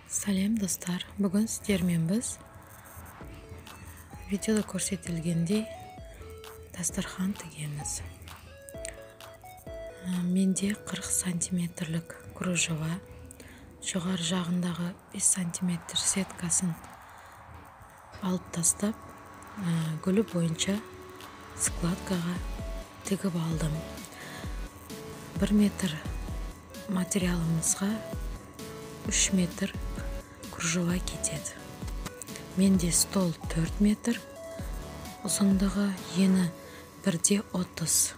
Сәлем, достар! Бүгін сіздермен біз видеода көрсетілгендей дастархан тігеміз. Менде 40 сантиметрлік кружева, жоғары жағындағы 5 сантиметр сеткасын алып тастап, гүлі бойынша складкаға тігіп алдым. 1 метр материалымызға 3 метр кружева кетеді. Менде стол 4 метр, ұзындығы, ені 1,30.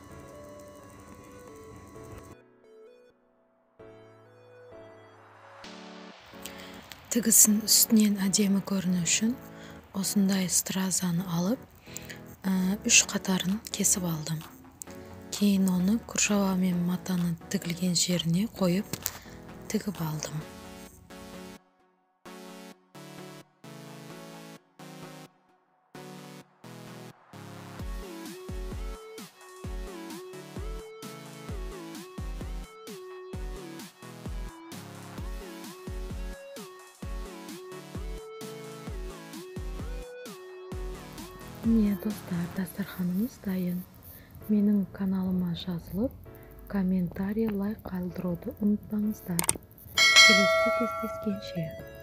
Тігісін үстінен әдемі көріну үшін осындай стразаны алып, үш қатарын кесіп алдым. Кейін оны кружева мен матаны тігілген жеріне қойып тігіп алдым. Міне, достар, дастарханымыз дайын. Менің каналыма жазылып, комментарий, лайк қалдыруды ұмытпаңыздар. Келесі кездескенше!